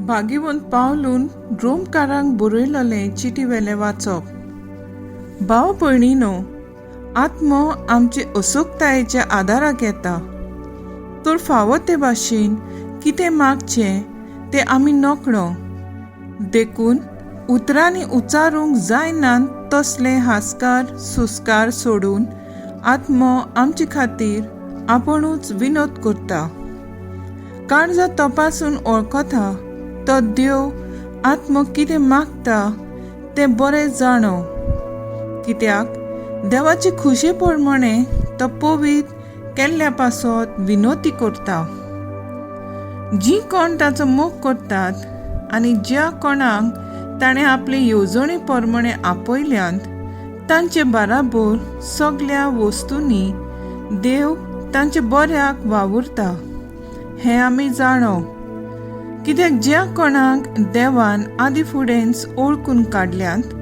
भाग्यवंत पावलून रोमकारांक बरयललें चिटी वेलें वाचप. भाव भयणीनो, आत्मो आमचे असोकतायेच्या आदाराक येता, तर फावो ते भाशेन कितें मागचें तें आमी नकळो. देखून उतरांनी उच्चारूंक जायनात तसले हास्कार सुस्कार सोडून आत्मो आमचे खातीर आपुणूच विनोद करता. काळजां तपासून वळखता तो देव आत्मो कितें मागता तें बरें जाणो, कित्याक देवाचे खुशे प्रमाणे तो पवित्र केल्ल्या पासत विनोती करता. जीं कोण ताचो मोग करतात आनी ज्या कोणाक ताणें आपले येवजणे प्रमाणे आपयल्यात तांचे बाराबोर सगल्या वस्तूंनी देव तांचे बऱ्याक वावुरता हें आमी जाणो. कित्याक ज्या कोणाक देवान आदी फुडेंच ओळखून काडल्यात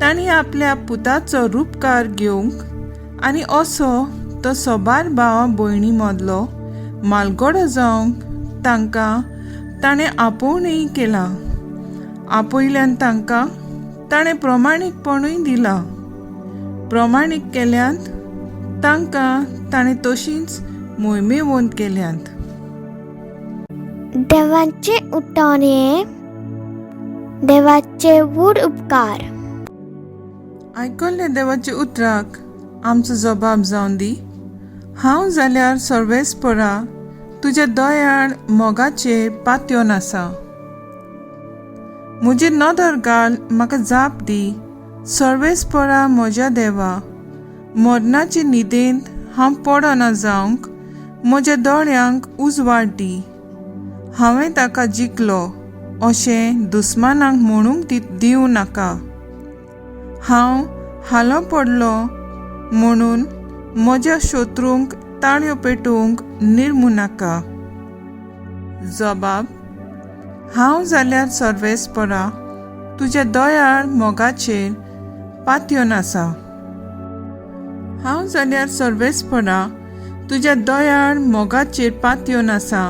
तांणी आपल्या पुताचो रुपकार घेवंक आनी असो तो सोबार भावा भयणी मदलो मालगडो जावंक तांकां ताणें आपोवणेंय केलां. आपयल्यान तांकां ताणें प्रमाणीकपणूय दिलां. प्रमाणीक केल्यांत तांकां ताणें तशींच मोहिमेवंत केल्यांत. देवाचें उठान हें देवाचे व्हड उपकार. आयकल्ल्या देवाच्या उतराक आमचो जबाब जावन दी. हांव जाल्यार सर्वेस्परा तुज्या दयाळ मोगाचेर पातयेवन आसा. म्हजेर नदर घाल, म्हाका जाप दी. सर्वेस्परा म्हज्या देवा, मरणाचे न्हिदेंत हांव पडना जावंक म्हज्या दोळ्यांक उजवाड दी. हांवें ताका जिखलो अशें दुस्मानाक म्हणूंक दिवं नाका. हांव हालो पडलो म्हणून म्हज्या शत्रूंक ताळयो पेटोवंक निर्मू नाका. जबाब. हांव जाल्यार सर्वेस्परा तुज्या दयाळ मोगाचेर पातयेवन आसा. हांव जाल्यार सर्वेस्परा तुज्या दयाळ मोगाचेर पातयेवन आसा.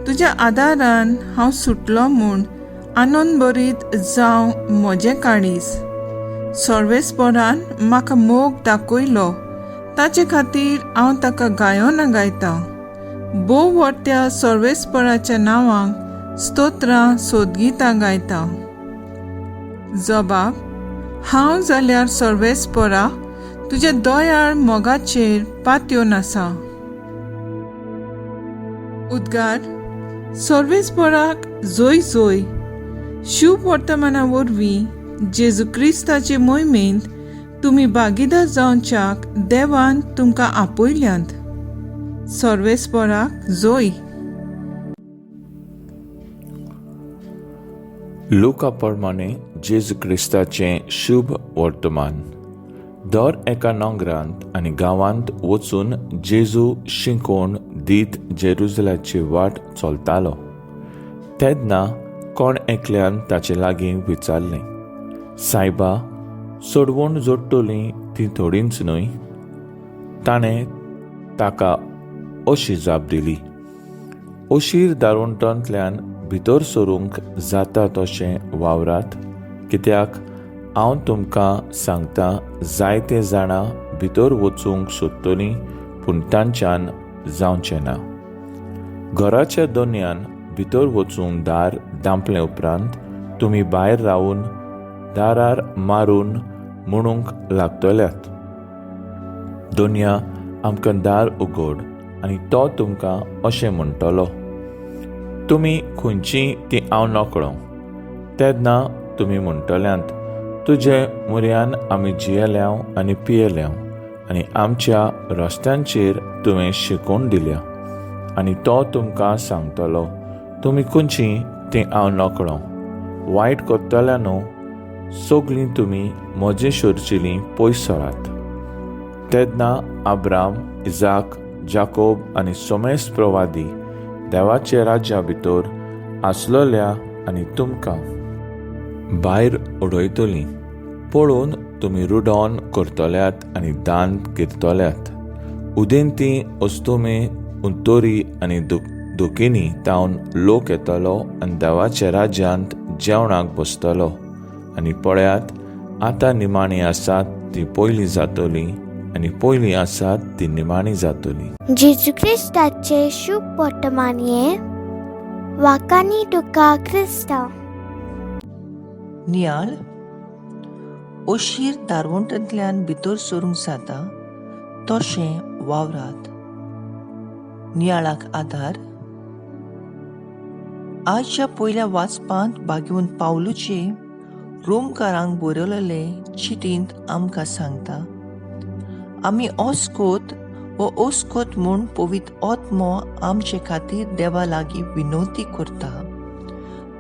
तुज्या आदारान हांव सुटलो म्हूण आनंद भरीत जावं म्हजें काळीज. सर्वेस्परान म्हाका मोग दाखयलो, ताचे खातीर हांव ताका गायोना गायतां. भोव व्हडत्या सर्वेस्पराच्या नांवाक स्तोत्रां सोदगितां गायतां. जबाब. हांव जाल्यार सर्वेस्परा तुज्या दयाळ मोगाचेर पातयेवन आसा. उद्गार. सर्वेस्पराक जोय जोय. शुभ वर्तमाना वरवीं जेजू क्रिस्ताचे मोहिमेंत तुमी भागीदार जावच्याक देवान तुमकां आपयल्यांत. सर्वेस्पराक जोय. लुका प्रमाणे जेजू क्रिस्ताचें शुभ वर्तमान. दर एका नोंगरांत आनी गांवांत वचून जेजू शिकोवन दीत जेरुजलाची वाट चलतालो. तेन्ना कोण एकल्यान ताचे लागीं विचारलें, सायबा, सोडवण जोडटलीं तीं थोडींच न्हय? ताणें ताका अशी जाप दिली, अशीर दारुंटांतल्यान भितर सरूंक जाता तशें वावरात, कित्याक हांव तुमकां सांगता जायते जाणां भितर वचूंक सोदतलीं पूण तांच्यान जावचें ना. घराच्या दोनयान भितर वचूंक दार दांपले उपरांत तुमी भायर रावून दारार मारून म्हणूंक लागतल्यात, दोनया आमकां दार उगड, आनी तो तुमकां अशें म्हणटलो, तुमी खंयची ती हांव नकळो. तेन्ना तुमी म्हणटल्यांत, तुजे मुऱ्यान आमी जियेल्याव आनी पियेल्याव आनी आमच्या रस्त्यांचेर तुवें शिकोवन दिल्या. आनी तो तुमकां सांगतलो, तुमी खंयची ती हांव नकळो. वायट करतल्या न्हू सगळीं तुमी म्हजे शोरचेलीं पयस सरात. तेन्ना आब्राम, इजाक, जाकोब आनी सोमेस प्रवादी देवाचे राज्या भितर आसलोल्या आनी तुमकां भायर उडयतलीं पळोवन तुमी रुडोन करतल्यात आनी दांत किरतल्यात. उदेंती, अस्तुमे, उत्तरी आनी दोकिनी तावन लोक येतलो आनी देवाच्या राज्यांत जेवणाक बसतलो. आनी पळयात, आतां निमाणी आसात ती पयलीं जातली आनी पयलीं आसात ती निमाणी जातली. जेजू क्रिस्ताचे शुभ वर्तमान हें वाकानी तुका क्रिस्तांव. नियाळ अशीर दारवंटांतल्यान भितर सरूंक जाता तशें वावरात. नियाळाक आदार. आयच्या पयल्या वाचपांत भागेवन पावलूचे रोमकारांक बरयलेले चिटींत आमकां सांगता, आमी ओस्कोत वो ओस्कोत म्हूण पवित्र आत्मो आमचे खातीर देवा लागीं विनवती करता.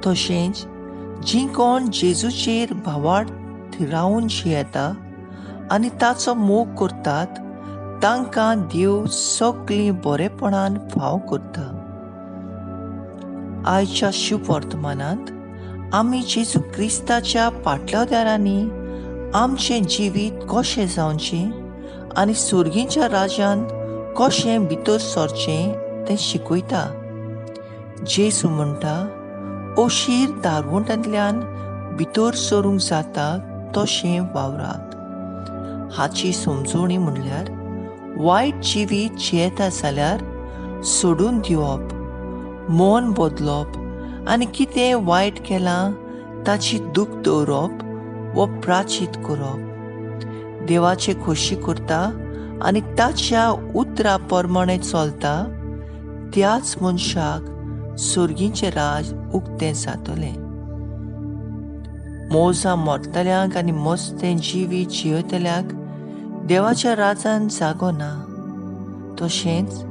तशेंच जीं कोण जेजूचेर भावार्थ थिरावन जियेता आनी ताचो मोग करतात तांकां देव सगळीं बरेपणान फाव करता. आयच्या शुभ वर्तमानांत आमी जेजू क्रिस्ताच्या पाटल्यादारांनी आमचें जिवीत कशें जावचें आनी सर्गीच्या राज्यांत कशें भितर सरचें तें शिकयता. जेजू म्हणटा, अशीर दारवंटांतल्यान भितर सरूंक जाता तशें वावरात. हाची समजवणी म्हणल्यार वायट जिवीत जियेता जाल्यार सोडून दिवप, मन बदलप आनी कितें वायट केलां ताची दूख दवरप वो प्राचीत करप. देवाचे खोशी करता आनी ताच्या उतरा प्रमाणे चलता त्याच मनशाक सर्गीचें राज उक्तें जातलें. मोजा मरतल्यांक आनी मस्तें जिवीत जियेतल्यांक देवाच्या राजान जागो ना. तशेंच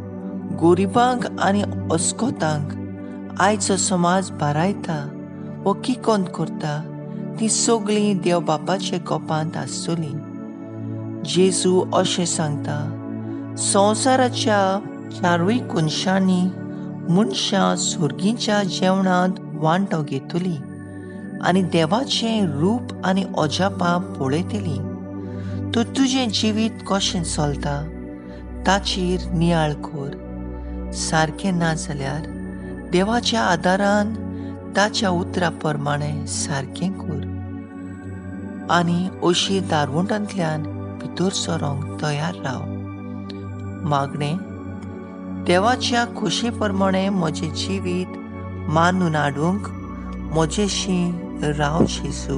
गरिबांक आनी अस्कोतांक आयचो समाज बारायता वो किकोंत करता ती सगळीं देव बापाच्या कोपांत आसतलीं. जेजू अशें सांगता, संवसाराच्या चारूय कोनशांनी मनशां सर्गीच्या जेवणांत वांटो घेतली आनी देवाचें रूप आनी अजापां पळयतली. तर तुजें जिवीत कशें चलता ताचेर नियाळ कर. सारकें ना जाल्यार देवाच्या आदारान ताच्या उतरा प्रमाणे सारकें कर आनी अशी दारवंटांतल्यान भितर सरोंक तयार राव. मागणें, देवाच्या खोशी प्रमाणे म्हजें जिवीत मानून हाडूंक म्हजेशी राव जेजू.